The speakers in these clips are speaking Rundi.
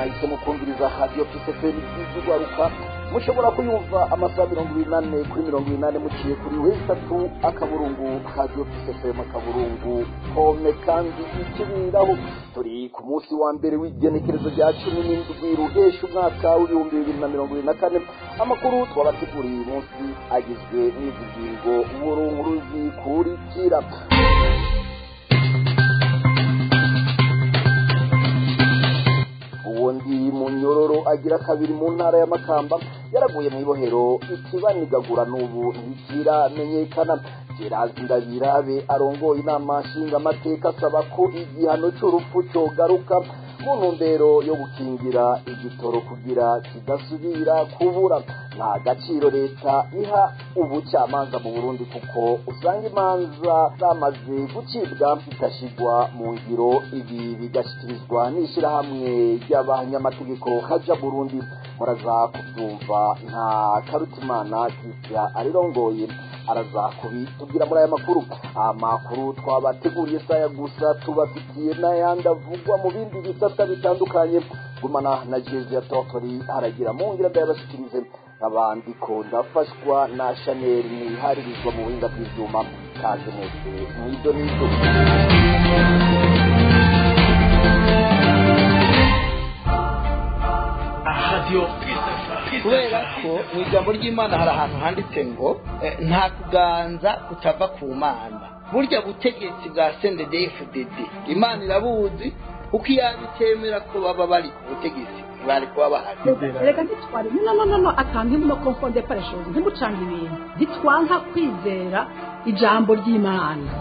Mwahisemo kumviriza Radio Peace FM y'urwaruka. Mushobora kuyumva amasaha 24/24 muciye kuri w3.radiopeacefm.com. Kandi ikibiraho, turi ku munsi wa mbere w'igenekerezo rya 17 Ruheshi umwaka w'2024. Amakuru twabateguriye uyu munsi agizwe n'izi ngingo nkuru zikurikira: Uwundi munyororo agira kabiri mu ntara ya Makamba yaraguye mu ibohero, ikibanigagura n'ubu ntikiramenyekana. Gerazi Ndabirabe arongoye Inama Nshingamateka asaba ko igihano c'urupfu cogaruka mu ntumbero yo gukingira igitoro kugira kidasubira kubura. Nta gaciro leta iha ubucamanza mu Burundi, kuko usanga imanza zamaze gucibwa zitashigwa mu ngiro. Ibi bigashikirizwa n'ishirahamwe ry'abanyamategeko Haja Burundi. Muraza kubyumva, nta Karutimana Christian arirongoye araza kubitubwira muri aya makuru. Amakuru twabateguriye saya gusa, tubafitiye n'ayandi avugwa mu bindi bisata bitandukanye. Gumana na Jezi ya Totori haragira mu ngira ndayabashikirize, abandi ko ndafashwa na Chanel niharirizwa mu buhinga bw'ivyuma. Kaze mwese mwido nido. Kubera ko mu ijambo ry'Imana hari ahantu handitse ngo nta kuganza kutava ku Mana. Burya butegetsi bwa CNDD-FDD Imana irabuzi, kuko iyo itemera ko baba bari ku butegetsi bari kuba bahari. Reka ntitware, no, no, no, no, akantu ntimuno confondre par les choses, ntimucange ibintu. Ntitwanka kwizera ijambo ry'Imana.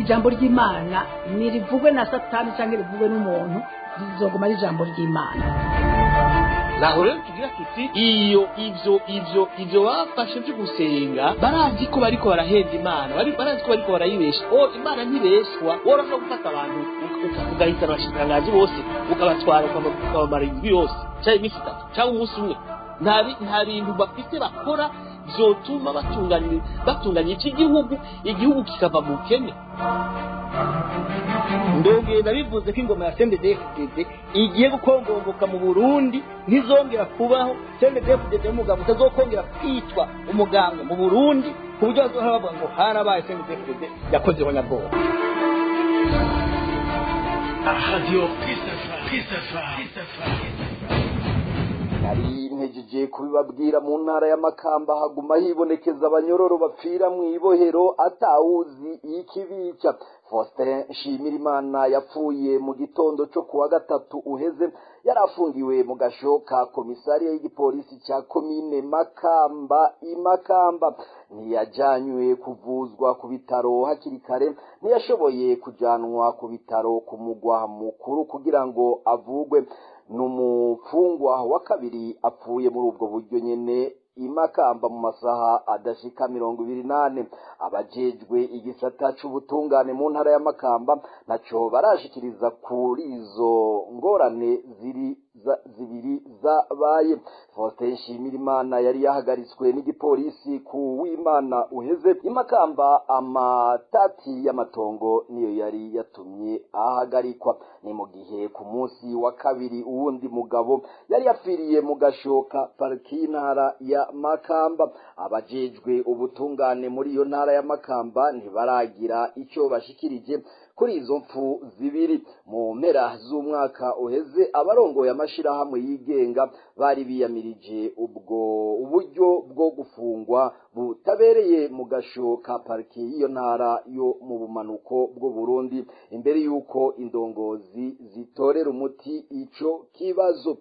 Ijambo ry'Imana ntirivugwe na Satani cyangwa rivugwe n'umuntu, rizoguma ari ijambo ry'Imana. Naho rero tugira tuti iyo ivyo bafashe vyo gusenga, barazi ko bariko barahenda Imana, barazi ko bariko barayibesha. O Imana ntibeshwa. Wowe urashobora gufata abantu ugahitana abashikiranganji bose, ukabatwara, ukabamara indwi yose canke iminsi 3 canke umunsi umwe. Nta bintu bafite bakora vyotuma batunganya ivy'igihugu, igihugu kikava mu bukene. Ndongeye ndabivuze ko ingoma ya CNDD-FDD igiye gukongomboka mu Burundi, ntizongera kubaho. CNDD-FDD umugabo utazokongera kwitwa umuganga mu Burundi, ku buryo bazohora bavuga ngo harabaye CNDD-FDD yakoze ihonyabwoba. Radio Peace FM. Nari mpejeje kubibabwira, mu ntara ya Makamba haguma hibonekeza abanyororo bapfira mu ibohero atawuzi ikibica. Faustin Nshimirimana yapfuye mu gitondo cyo kuwa gatatu uheze, yari afungiwe mu gasho ka komisariya y'igipolisi cya komine Makamba i Makamba. Ntiyajanywe kuvuzwa ku bitaro hakiri kare, ntiyashoboye kujanwa ku bitaro ku mugwa mukuru kugira ngo avugwe. N'umupfungwa wa kabiri apfuye muri ubwo buryo nyene imakamba mu masaha adashika 24. Abajejwe igisata c'ubutungane mu ntara ya Makamba naco barashikiriza kuri izo ngorane ziri zibiri zabaye. Faustin Nshimirimana yari yahagaritswe n'igipolisi ku w'Imana uheze imakamba. Amatati y'amatongo niyo yari yatumye ahagarikwa. Ni mu gihe ku munsi wa kabiri uwundi mugabo yari yapfiriye mu gashoka pariki y'intara ya Makamba. Abajejwe ubutungane muri iyo ntara ya Makamba ntibaragira ico bashikirije kuri izo mpfu zibiri. Mu mpera z'umwaka uheze abarongoye amashirahamwe yigenga bari biyamirije ubwo uburyo bwo gufungwa butabereye mu gasho ka pariki y'iyo ntara yo mu bumanuko bw'u Burundi, imbere y'uko indongozi zitorera umuti ico kibazo.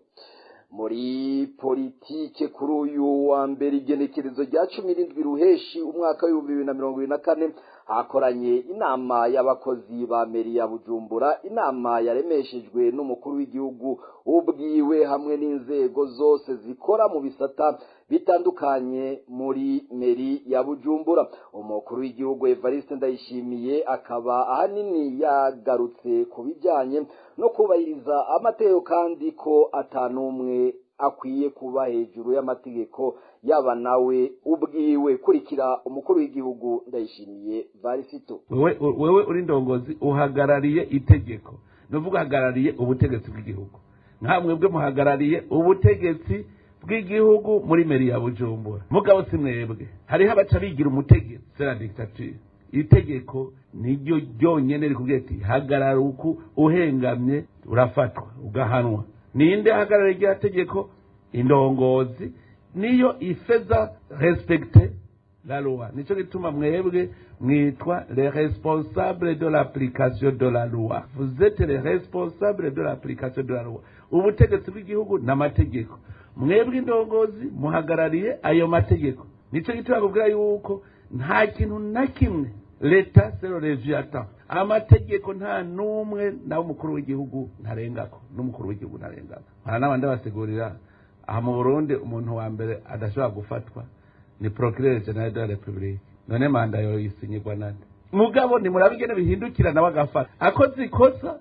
Muri politike, kuri uyu wa mbere igenekerezo rya 17 Ruheshi umwaka w'2024 hakoranye inama y'abakozi ba meri ya Bujumbura, inama yaremeshejwe n'umukuru w'igihugu ubwiwe hamwe n'inzego zose zikora mu bisata bitandukanye muri meri ya Bujumbura. Umukuru w'igihugu Evariste Ndayishimiye akaba ahanini yagarutse ku bijyanye no kubahiriza amategeko, kandi ko atanumwe akwiye kuba hejuru y'amategeko, yaba nawe ubwiwe. Kurikira umukuru w'igihugu Ndayishimiye Varisito. Wewe uri ndongozi, uhagarariye itegeko, nuvuga uhagarariye ubutegetsi bw'igihugu. Nka mwebwe muhagarariye ubutegetsi bw'igihugu muri mairie ya Bujumbura, mugabo si mwebwe. Hariho abaca bigira umutegetsi, c'est la dictature. Itegeko niryo ryonyene rikubwiye ati hagarara uku, uhengamye urafatwa ugahanwa. Ninde ahagarara irya tegeko? Indongozi niyo ifeza respecter la loi. Nico gituma mwebwe mwitwa les responsables de l'application de la loi. Vous êtes les responsables de l'application de la loi. Ubutegetsi bw'igihugu n'amategeko, mwebwe indongozi muhagarariye ayo mategeko. Nico gituma kubwira yuko nta kintu na kimwe, l'État, c'est le Léviathan. Amategeko nta n'umwe, nawe umukuru w'igihugu ntarengako, n'umukuru w'igihugu ntarengako. Hari n'abandi basigurira aha mu Burundi, umuntu wa mbere adashobora gufatwa ni procureur général de la République. None manda yo isinyirwa nande? Mugabo nimurabe ingene bihindukira, nawe agafata akoze ikosa,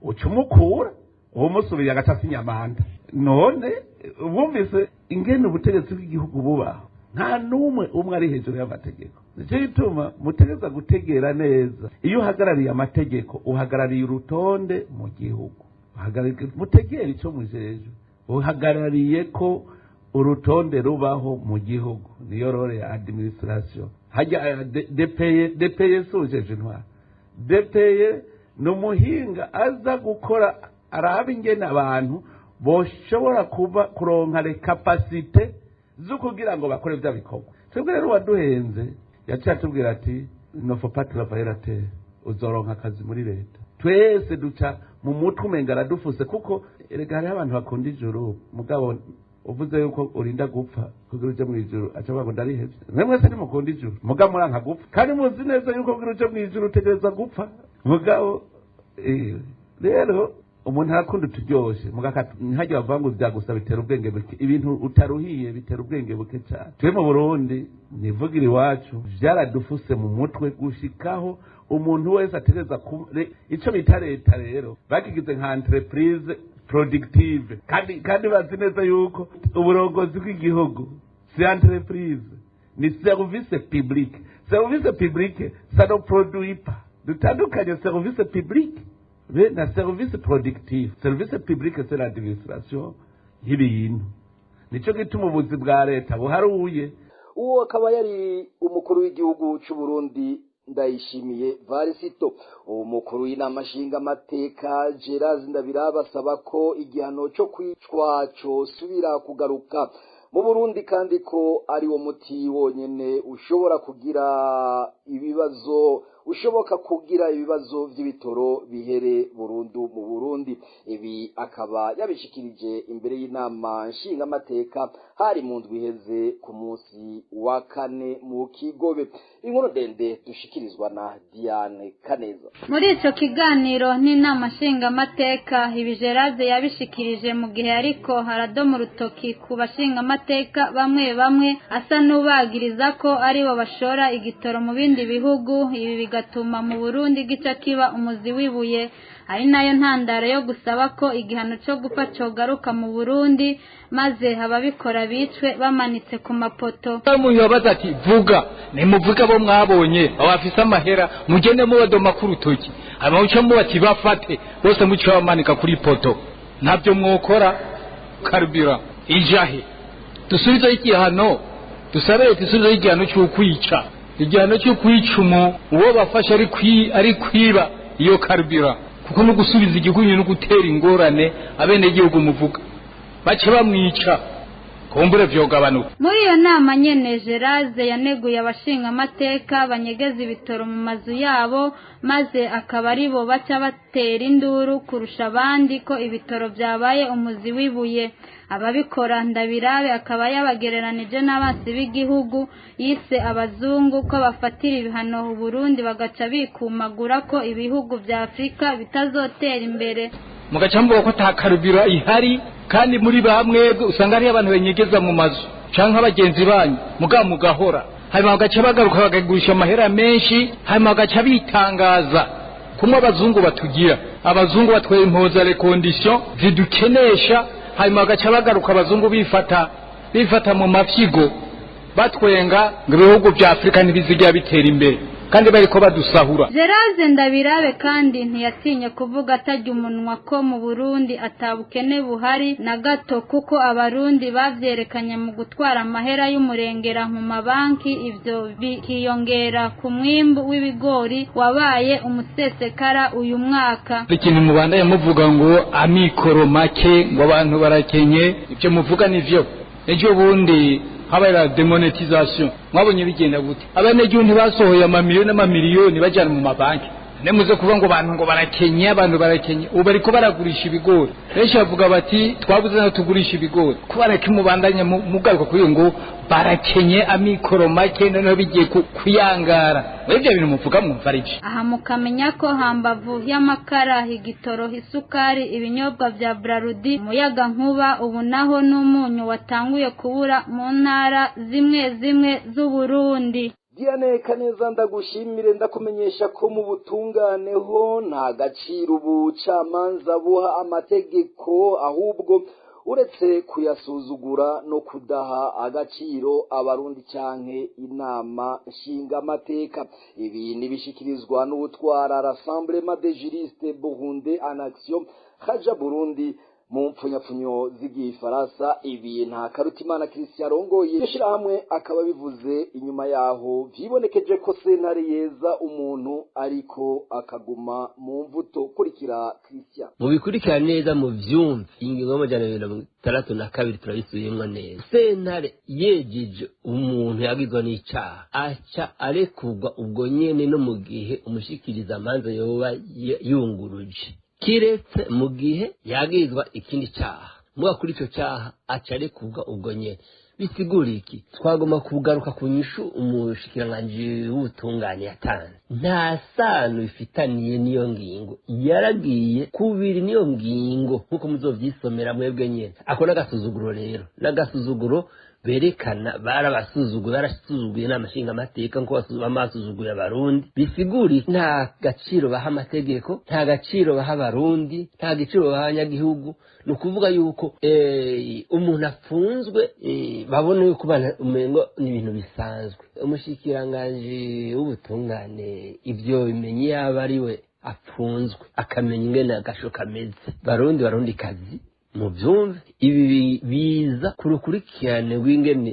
uca umukura uwo musubiye agaca asinya manda. None bumvise ingene ubutegetsi bw'igihugu bubaho? Nta n'umwe umwe ari hejuru y'amategeko. Nicyo gituma mutegeza gutegera neza. Iyo uhagarariye amategeko, uhagarariye urutonde mu gihugu. Mutegere icyo mujejwe. Uhagarariye ko urutonde rubaho mu gihugu, niyo rôle ya administration. Hajya DPE, DPE si ujeje intwaro. DPE ni umuhinga aza gukora, araba ingene abantu boshobora kuba kuronka les capacités zo kugira ngo bakore vya bikorwa. Twebwe rero uwaduhenze yaciye atubwira ati ne faut pas travailler la terre, uzoronka akazi muri leta. Twese duca mu mutwe umenga aradufuse, kuko erega hariho abantu bakunda ijuru, mugabo uvuze yuko urinda gupfa kugira uje mu ijuru, aca avuga ngo ndarihevye. Mwe mwese ntimukunda ijuru, mugabo muranka gupfa, kandi muzi neza yuko kugira uje mu ijuru utegereza gupfa. Mugabo rero umuntu arakunda uturyoshe, ntihajya bavuga ngo vyagusa bitera ubwenge buke. Ibintu utaruhiye bitera ubwenge buke cyane. Twe mu Burundi, nivugira iwacu, vyaradufuse mu mutwe gushikaho umuntu wese ategereza ico bita leta. Rero bakigize nka entreprise productive, kandi bazi neza yuko uburongozi bw'igihugu si entreprise, ni service public. Service public, ça ne produit pas. Dutandukanye service public be na service productive. Service public, c'est l'administration y'ibintu. Nico gituma ubuzi bwa leta buharuye. Uwo akaba yari umukuru w'igihugu cy'u Burundi, Ndayishimiye Varisito. Umukuru w'inama nshingamateka Gerard Ndabiraba asaba ko igihano cyo kwicwa cosubira kugaruka mu Burundi, kandi ko ari wo muti wonyene ushobora kugira ibibazo, ushoboka kugira ibibazo by'ibitoro bihere burundu mu Burundi. Ibi akaba yabishikirije imbere y'inama nshingamateka, hari mu ndwi iheze ku munsi wa kane mu Kigobe. Inkuru ndende dushikirizwa na Diane Kaneza. Muri ico kiganiro n'inama nshingamateka, ibi Gerard yabishikirije mu gihe ariko haradoma urutoki ku bashingamateka bamwe bamwe, asa n'ubagiriza ko aribo bashora igitoro mu bindi bihugu, ibi bigatuma mu Burundi gica kiba umuzi w'ibuye, ari nayo ntandaro yo gusaba ko igihano cyo gupfa cogaruka mu Burundi, maze ababikora bicwe bamanitse ku mapoto. Umuntu yabaza ati vuga, nimuvuge abo mwabonye abafise amahera, mugende mubadoma ku rutoki, hanyuma muce mubati bafate bose, muce bamanika kuri poto. Ntabyo mwokora. Carburant ijahe? Dusubizeho igihano, dusabe leta isubizeho igihano cy'ukwica, igihano cyo kwica uwo bafashe ari kwiba iyo carburant, kuko no gusubiza igihugu no gutera ingorane abenegihugu muvuga, bace bamwica, kumbure vyogabanuka. Muri iyo nama nyene, Gerard yaneguye abashingamateka banyegeza ibitoro mu mazu yabo, maze akaba aribo baca batera induru kurusha abandi ko ibitoro byabaye umuzi w'ibuye. Ababikora, Ndabirabe akaba yabagereranije n'abasi b'igihugu yise abazungu, ko bafatira ibihano Burundi bagaca bikumagura ko ibihugu vya Afrika bitazotera imbere. Mugaca mvuga ko ata carburant ihari, kandi muri bamwebwe usanga hariyo abantu benyegeza mu mazu canke abagenzi banyu, mugabo mugahora, hanyuma bagaca bagaruka bakagurisha amahera menshi, hanyuma bagaca bitangaza kumwe abazungu batugira. Abazungu batwaye impuza les conditions zidukenesha, hanyuma bagaca bagaruka abazungu bifata mu mafyigo, batwenga ngo ibihugu vya Afurika ntibizigera bitera imbere. Kandi bariko badusahura. Gerard Ndabirabe kandi ntiyatinye kuvuga atajya umunwa ko mu Burundi atabukene buhari na gato, kuko abarundi bavyerekanye mu gutwara amahera y'umurengera mu mabanki, ivyo bikiyongera ku mwimbu w'ibigori wabaye umusesekara uyu mwaka. Ikintu mubandanye muvuga ngo amikoro make, ngo abantu barakenye, ibyo muvuga nivyo. Ejo bundi habaye la démonétisation, mwabonye bigenda gute? Abanyagihugu ntibasohoye amamiliyoni n'amamiliyoni bajyana mu mabanki? Nemuze kuvuga ngo abantu ngo barakenye, abantu barakenye. Ubu bariko baragurisha ibigori, benshi bavuga bati twabuze naho tugurisha ibigori. Kubera ko mubandanya mugaruka kuri ngo barakenye, amikoro make, noneho bigiye kuyangara. Ibyo bintu muvuga mwumva ari byo? Aha mukamenya ko hambavu y'amakara, igitoro, isukari, ibinyobwa vya Brarudi, umuyaga nkuba, ubu naho n'umunyu watanguye kubura mu ntara zimwe zimwe z'Uburundi. Diane Kaneza, ndagushimire. Ndakumenyesha ko mu butungane ho nta gaciro ubucamanza buha amategeko, ahubwo uretse kuyasuzugura no kudaha agaciro abarundi canke inama nshingamateka. Ibi nibishikirizwa n'utwara Rassemblement des juristes burundais en action, Raja Burundi mu mpfunyapfunyo z'igifaransa. Ibi nta Karutimana Christian arongoye iryo shirahamwe akaba bivuze inyuma yaho vyibonekeje ko sentare yeza umuntu ariko akaguma mu mvuto. Kurikira Christian. Mubikurikirane neza, mu vyumve. Ingingo y'262 turabisubiyemwo neza. Sentare yejeje umuntu yagizwe n'icaha, aca arekurwa ubwo nyene, no mu gihe umushikiriza amanza yoba yunguruje, kiretse mu gihe yagizwa ikindi caha. Muga kuri ico caha aca arekurwa ubwo nyene. Bisigura iki? Twagomba kugaruka ku nyishu umushikiranganji w'ubutungane yatanze. Nta sano bifitaniye n'iyo ngingo, yaragiye kubiri n'iyo ngingo nk'uko muzovyisomera mwebwe nyene. Ako n'agasuzuguro rero, n'agasuzuguro berekana. Barabasuzuguye, barasuzuguye inama nshingamateka nkuko basuzuguye abarundi. Bisigura nta gaciro baha amategeko, nta gaciro baha abarundi, nta gaciro baha abanyagihugu. Ni ukuvuga yuko umuntu afunzwe, babona yuko umengo ni ibintu bisanzwe. Umushikiranganji w'ubutungane ibyo bimenye, yaba ari we apfunzwe akamenya ingene agasho kameze. Barundi, barundi kazi, mubyumve, ibi biza ku rukurikirane rw'ingene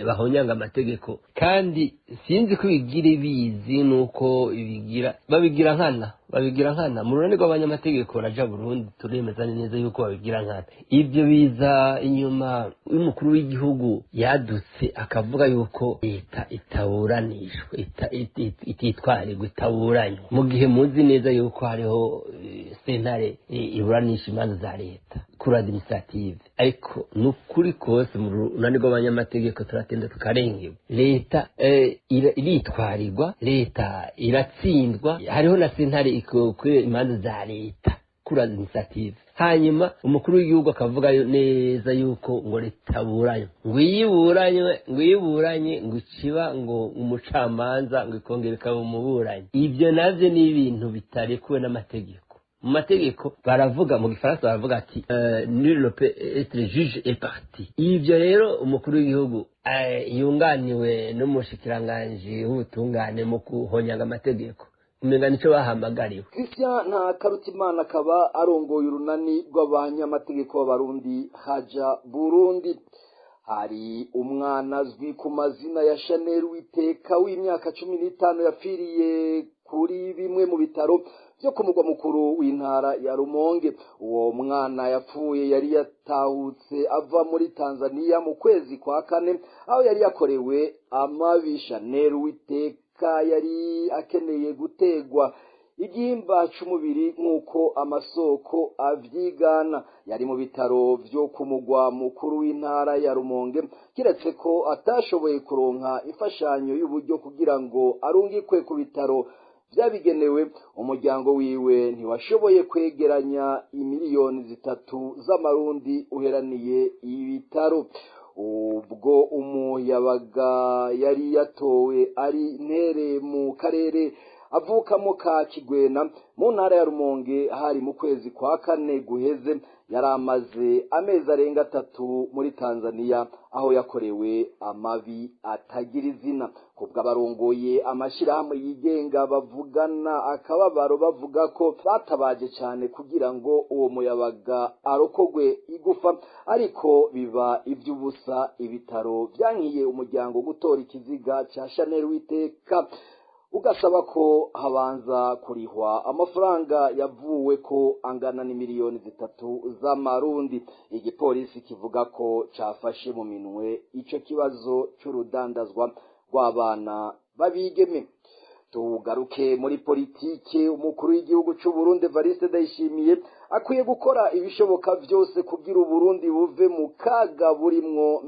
bahonyanga amategeko. Kandi sinzi ko ibigira ibizi nuko ibigira babigira nkana, babigira nkana. Mu runani rw'abanyamategeko raja Burundi turemeza neza yuko babigira nkana. Ibyo biza inyuma y'umukuru w'igihugu yadutse akavuga yuko leta itaburanishwa, ititwarirwa, itaburanywa, mu gihe muzi neza yuko hariho sentare iburanisha imanza za leta kuri administrative. Ariko ni ukuri kose, mu runani rw'abanyamategeko turatinda tukarengerwa. Leta iritwarirwa, leta iratsindwa, hariho na sentare ikora imanza za leta kuri administrative. Hanyuma umukuru w'igihugu akavuga neza yuko ngo leta buranye, ngo iyiburanye, ngo iyiburanye, ngo ikiba ngo umucamanza, ngo ikongera ikaba umuburanyi. Ibyo navyo ni ibintu bitarekuwe n'amategeko. Mu mategeko baravuga, mu gifaransa baravuga ati nul ne peut être juge et partie. Ibyo rero umukuru w'igihugu yunganiwe n'umushikiranganji w'ubutungane mu kuhonyanga amategeko, umenga nico bahamagariwe. Christian nta Karutimana akaba arongoye urunani rw'abanyamategeko b'abarundi Haja Burundi. Hari umwana azwi ku mazina ya Chanel Witeka w'imyaka 15 yapfiriye kuri bimwe mu bitaro byo ku mugwa mukuru w'intara ya Rumonge. Uwo mwana yapfuye yari yatahutse ava muri Tanzania mu kwezi kwa kane, aho yari yakorewe amabi. Chanel Witeka yari akeneye gutegwa igihimba c'umubiri nk'uko amasoko avyigana. Yari mu bitaro vyo ku mugwa mukuru w'intara ya Rumonge, kiretse ko atashoboye kuronka imfashanyo y'uburyo kugira ngo arungikwe ku bitaro vyabigenewe. Umuryango wiwe ntiwashoboye kwegeranya 3 miliyoni z'amarundi uheraniye ibitaro. Ubwo umuyabaga yari yatowe ari ntere mu karere. avuka mu ka Kigwena mu ntara ya Rumonge. Hari mu kwezi kwa kane guheze. Yari amaze amezi arenga 3 muri Tanzania, aho yakorewe amabi atagira izina. Kubw'abarongoye amashirahamwe yigenga bavugana akababaro, bavuga ko batabaje cyane kugira ngo uwo muyabaga arokogwe igufa, ariko biba iby'ubusa. Ibitaro byankiye umuryango gutora ikiziga ca Chanel Witeka, ugasaba ko habanza kurihwa amafaranga yavuwe ko angana n'imiliyoni 3 z'amarundi. Igipolisi kivuga ko cafashe mu minwe ico kibazo c'urudandazwa rw'abana babigeme. Tugaruke muri politike. Umukuru w'igihugu c'u Burundi Evariste Ndayishimiye akwiye gukora ibishoboka byose kugira Uburundi buve mu kaga burimwo,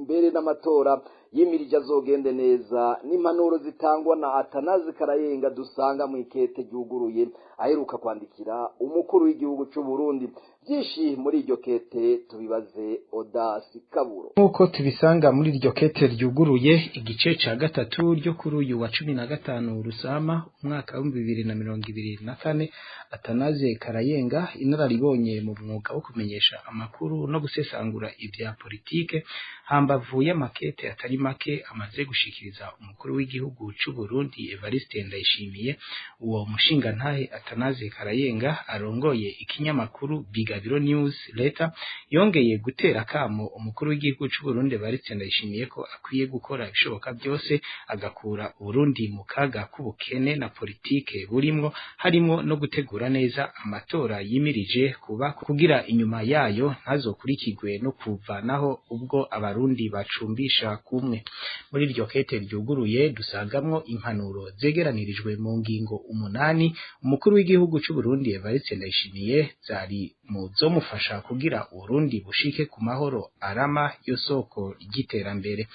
mbere n'amatora yimirije azogende neza, n'impanuro zitangwa na Atanazi Karayenga dusanga mu ikete ryuguruye aheruka kwandikira umukuru w'igihugu c'u Burundi. Byinshi muri iryo kete tubibaze Odasi Kaburo. Nk'uko tubisanga muri iryo kete ryuguruye igice ca gatatu ryo kuri uyu wa 15 Rusama umwaka wa 2024, Atanaze Karayenga, inararibonye mu mwuga wo kumenyesha amakuru no gusesangura ibya politike, hambavu y'amakete atari make amaze gushikiriza umukuru w'igihugu c'u Burundi Evariste Ndayishimiye, uwo mushingantahe Atanaze Karayenga arongoye ikinyamakuru Bigabiro News Letter yongeye gutera kamo umukuru w'igihugu c'u Burundi Evariste Ndayishimiye ko akwiye gukora ibishoboka byose agakura Burundi mu kaga k'ubukene na politike burimwo, harimwo no gutegura neza amatora yimirije kuba, kugira inyuma yayo ntazokurikirwe no kuvanaho ubwo abarundi bacumbisha kumwe. Muri iryo kete ryuguruye dusangamwo impanuro zegeranirijwe mu ngingo 8 umukuru w'igihugu c'u Burundi Evariste Ndayishimiye zari mu zomufasha kugira Uburundi bushike ku mahoro arama yo soko ry'iterambere.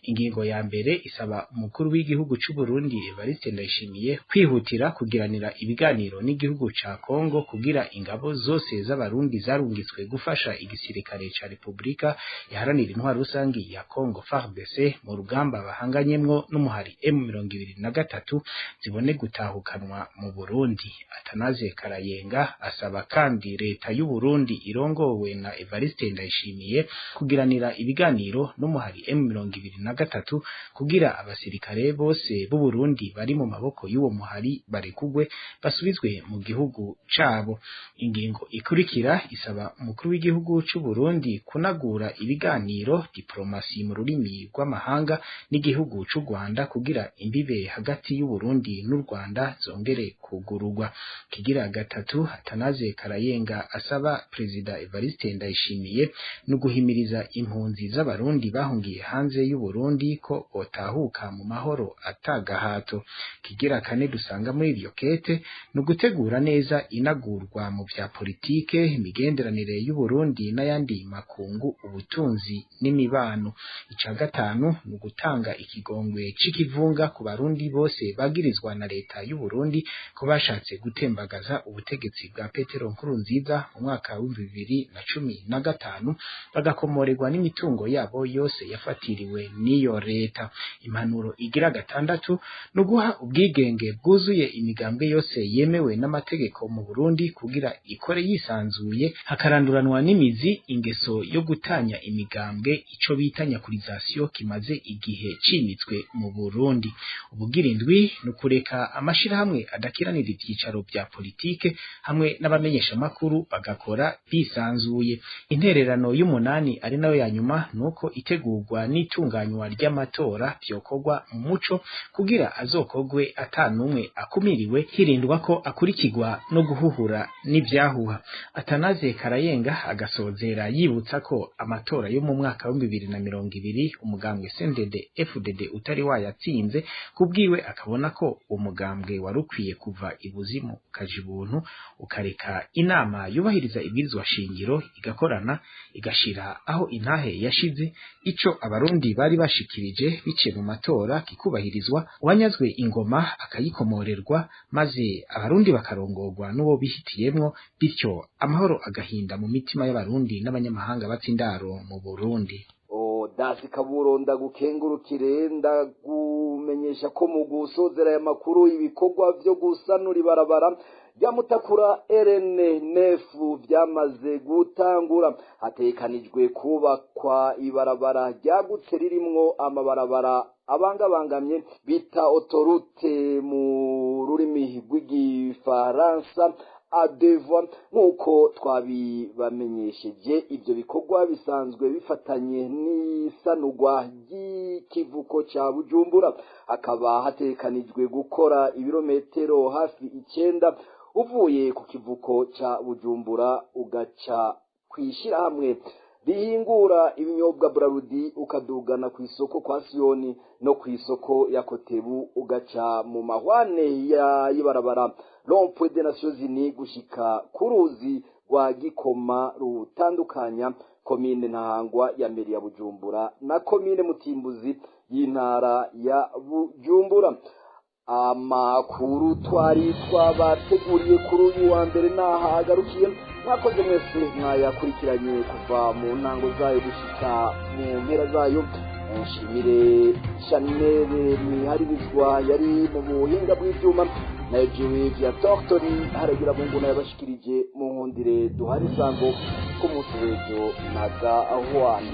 Ingingo ya mbere isaba umukuru w'igihugu c'u Burundi Evariste Ndayishimiye kwihutira kugiranira ibiganiro n'igihugu ca Kongo kugira ingabo zose z'abarundi zarungitswe gufasha igisirikare ca Republika iharanira intwaro rusangi ya Kongo FARDC mu rugamba bahanganyemwo n'umuhari M23 zibone gutahukanwa mu Burundi. Atanaze Karayenga asaba kandi leta y'u Burundi irongowe na Evariste Ndayishimiye kugiranira ibiganiro n'umuhari M23 kugira abasirikare bose b'u Burundi bari mu maboko y'uwo muhari barekugwe basubizwe mu gihugu cabo. Ingingo ikurikira isaba umukuru w'igihugu c'u Burundi kunagura ibiganiro diplomasi mu rurimi rw'amahanga n'igihugu c'u Rwanda kugira imbibe hagati y'u Burundi n'u Rwanda zongere kugururwa. Kigira gatatu Atanaze Karayenga asaba Perezida Evariste Ndayishimiye no guhimiriza impunzi z'abarundi bahungiye hanze y'u Burundi ko botahuka mu mahoro atagahato. Kigira kane dusanga muri iryo kete no gutegura neza inagurwa mu vya politike, imigenderanire y'u Burundi n'ayandi makungu, ubutunzi n'imibano. Ica gatanu ni ugutanga ikigongwe c'ikivunga ku barundi bose bagirizwa na leta y'u Burundi ko bashatse gutembagaza ubutegetsi bwa Petero Nkurunziza mu mwaka wa 2015, bagakomorerwa n'imitungo yabo yose yafatiriwe n'iyo leta. Impanuro igira gatandatu ni uguha ubwigenge bwuzuye imigambwe yose yemewe n'amategeko mu Burundi kugira ikore yisanzuye, hakaranduranwa n'imizi ingeso yo gutanya imigambwe, ico bita nyakurizasiyo kimaze igihe cimitswe mu Burundi. Ubugira indwi ni ukureka amashirahamwe adakiranira ivyicaro vya politike hamwe n'abamenyesha makuru bagakora bisanzuye. Intererano y'umunani ari nayo ya nyuma nuko itegurwa n'itunganywa ry'amatora vyokorwa mu muco kugira azokogwe atanumwe akumiriwe, hirindwa ko akurikirwa no guhuhura n'ivyahuha. Atanaze Karayenga agasozera yibutsa ko amatora yo mu mwaka wa 2020 umugambwe CNDD FDD utari wayatsinze, kubwiwe akabona ko umugambwe warukwiye kuva ibuzimu ukajibuntu, ukareka inama yubahiriza ibwirizwa shingiro igakorana igashira aho intahe yashize ico abarundi bari bashikirije biciye mu matora kikubahirizwa, uwanyazwe ingoma akayikomorerwa, maze abarundi bakarongorwa n'uwo bihitiyemwo, bityo amahoro agahinda mu mitima y'abarundi n'abanyamahanga batsindaro mu Burundi. Odasi Kaburo, ndagukengurukire, ndagumenyesha ko mu gusozera aya makuru ibikorwa vyo gusanura ibarabara rya Mutakura RN nefu vyamaze gutangura. Hatekanijwe kubakwa ibarabara ryagutse ririmwo amabarabara abangabangamye bita autoroute mu rurimi rw'igifaransa à deux voies, nk'uko twabibamenyesheje. Ibyo bikorwa bisanzwe bifatanye n'isanurwa ry'ikivuko ca Bujumbura. Hakaba hatekanijwe gukora ibirometero hafi 9 uvuye ku kivuko ca Bujumbura, ugaca kwishirahamwe rihingura ibinyobwa Brarudi, ukadugana ku isoko kwa Siyoni no ku isoko ya Kotebu, ugaca mu mahwane ya y'ibarabara Rond-Point des Nations Unies gushika ku ruzi rwa Gikoma rutandukanya komine Ntahangwa ya meri ya Bujumbura na komine Mutimbuzi y'intara ya Bujumbura. Amakuru twari twabateguriye kuri uyu wa mbere naha agarukiye. Mwakoze mwese mwayakurikiranye kuva mu ntango zayo gushika mu mpera zayo. Nshimire Chanel Mwiharirizwa yari mu buhinga bw'ivyuma, nayo jewe vya Tortori haragira Mungu nayabashikirije. Mu nkundire duhari isango ku munsi w'ejo na gahwane.